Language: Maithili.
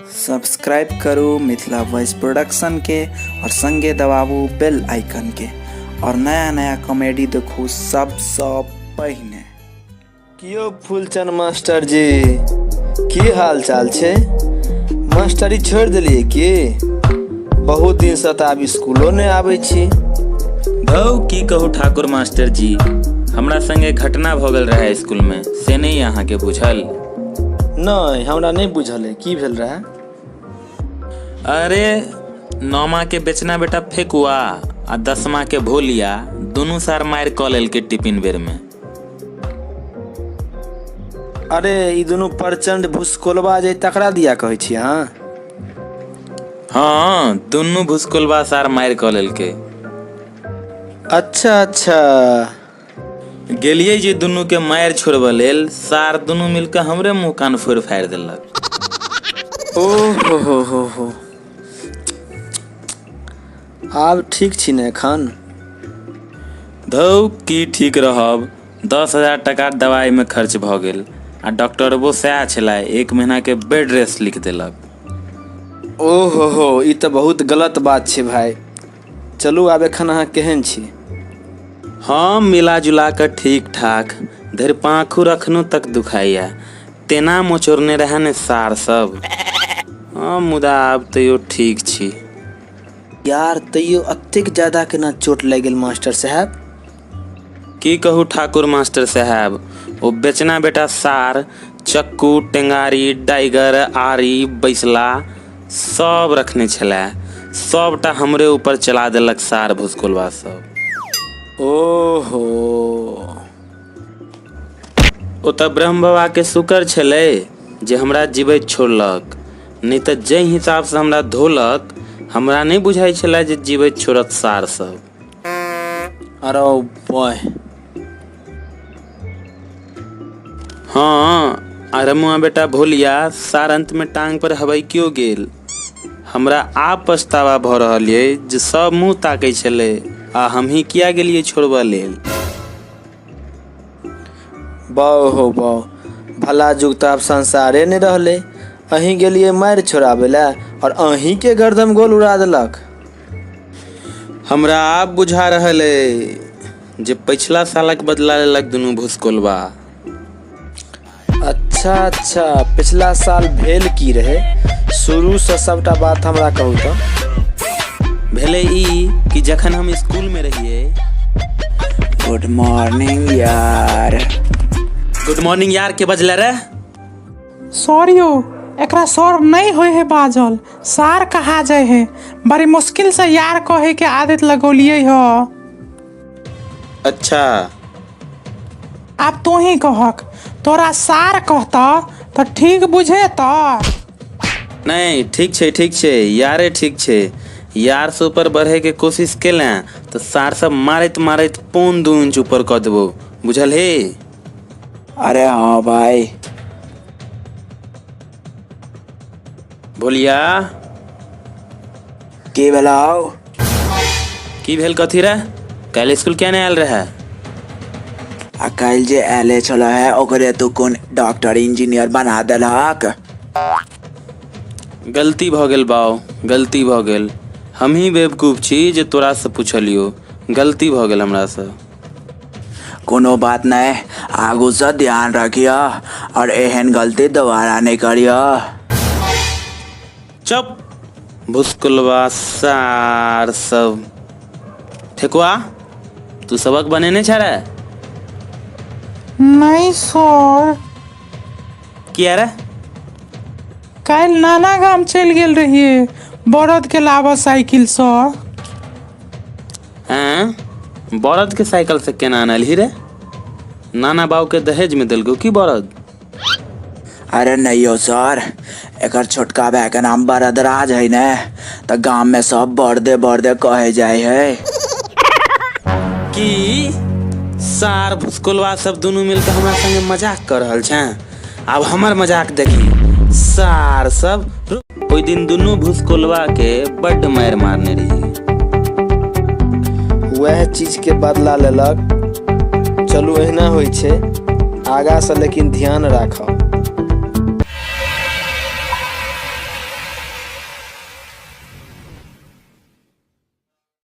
सब्सक्राइब करू मिथिला वॉइस प्रोडक्शन के और संगे दबाबू बेल आइकन के और नया नया कॉमेडी देखू सबसँ पहिने। कियो फूलचंद मास्टर जी, की हाल चाल छै? मास्टरी छोड़ि देलियै की? बहुत दिनसँ तऽ आब स्कूलो नहि आबै छी। धौ की कहू ठाकुर मास्टर जी, हमरा संगे घटना भऽ गेल रहै स्कूल में, से नहि अहाँके बुझल? नहि, हमरा नहि बुझल अइ, की भेल रहै? अरे नौमा के बेचना बेटा फेकुआ आ दसमा के भोलिया दुनू सार मारि कऽ लेलकै टिफिन बेर में। अरे ई दुनू प्रचंड भुसकोलबा जे तकरा दिया कहै छी अहाँ? हाँ, दुनू भुसकोलबा सार मारि कऽ लेलकै। अच्छा अच्छा। गेलियै जे दुनू के मारि छोड़बऽ लेल, सार दुनू मिल कऽ हमरे मुँह कान फोड़ि फाड़ि देलक। ओ हो हो हो हो, आब ठीक छी ने एखन? धौ की ठीक रहब, 10,000 टका दवाइमे खर्च भऽ गेल आ डॉक्टरबो सएह छलै, 1 महीना के बेड रेस्ट लिख देलक। ओ हो हो, ई तऽ बहुत गलत बात छै भाय। चलू आब एखन अहाँ केहन छी? हम मिला जुला कऽ ठीक ठाक, धरि पाँखुर अखनो तक दुखाइया, तेना मोचोड़ने रहए ने सार सब। हँ, मुदा आब तैयो ठीक छी। यार तैयो अतेक ज्यादा केना चोट लागि गेल मास्टर साहेब? की कहू ठाकुर मास्टर साहेब, ओ बेचना बेटा सार चक्कू टेंगारी डाइगर आरी बैसला सब रखने छलै, सबटा हमरे ऊपर चला देलक सार भुसकोलबा सब। ओहो। ओ तऽ ब्रह्म बाबा के शुक्र छलै जे हमरा जीवैत छोड़लक, नहि तऽ जाहि हिसाबसँ हमरा धोलक हमरा नहि बुझाइ छलै जे जीवैत छोड़त सार सब। अरे बॉय। हाँ, आ रमुआ बेटा भोलिया सार अंत में टांग पर हबैकियो गेल। हमरा आब पछतावा भऽ रहल ये जे सब मुँह ताकै छलै आ हमही किया गेलियै छोड़बऽ लेल। बाउ हो बाउ, भला जुग तऽ आब संसारे नहि रहलै। अहीं गेलियै मारि छोड़ाबै लए और अहीं के गर्दन गोल उड़ा देलक। हमरा आब बुझा रहल अइ जे पछिला सालक बदला लेलक दुनू भुसकोलबा। अच्छा अच्छा, पिछला साल भेल की रहे? शुरूसँ सबटा बात हमरा कहू तऽ। भेलै ई कि जखन हम स्कूल में रहियै। गुड मॉर्निंग यार। गुड मॉर्निंग यार के बजले रे? सॉरी हो, एकरा सर नहीं होय है बाजल, सार कहा जाय है। बड़ी मुश्किल से यार कहे के आदत लगौलिए ह। अच्छा। आब तू ही कहक, तोरा सार कहता तो ठीक बुझे त? नहीं ठीक छै, ठीक छै यारे, ठीक छै। यार से ऊपर बढ़े के कोशिश केलें तऽ सार सब मारैत मारैत 1.75 इंच ऊपर कऽ देबो, बुझल हे? अरे हाँ भाई। भोलिया। की भेलौ? की भेल कथी रे? काल्हि स्कूल किया नहि आयल रहै? आ काल्हि जे आयले छल है ओकरे तू कोन डॉक्टर इंजीनियर बना देलहक? गलती भऽ गेल बाउ, गलती भऽ गेल। हमही बेवकूफ छी जे तोरासँ पुछलियौ, गलती भऽ गेल हमरासँ। कोनो बात नहीं, आगू से ध्यान रखिह और एहन गलती दोबारा नहीं करिह। चुप भुसकुलवा सार सब। ठेकुआ तू सबक बनेने छ रे? नहीं सर। किया रे? काल्हि नाना गाम चलि गेल रहियै बरद के लाबऽ साइकिल सँ। हैं, बरद के साइकिल से केना आनलही रे? नाना बाबू के दहेज में देलकौ की बरद? अरे नहीं हो सर, एकर छोटका भाई के नाम बरदराज है ने, तऽ गाम में सब बरदे बरदे कहे जाय है। की सार भुसकोलवा सब दुनू मिलके हमरा संगे मजाक कर रहल छै? आब हमर मजाक देखी सार सब। ओहि दिन दुनू भुसकोलवा के बड्ड मारि मारने रहियै। वएह चीज के बदला लेलक। चलू एहिना होइ छै आगासँ, लेकिन ध्यान राखब।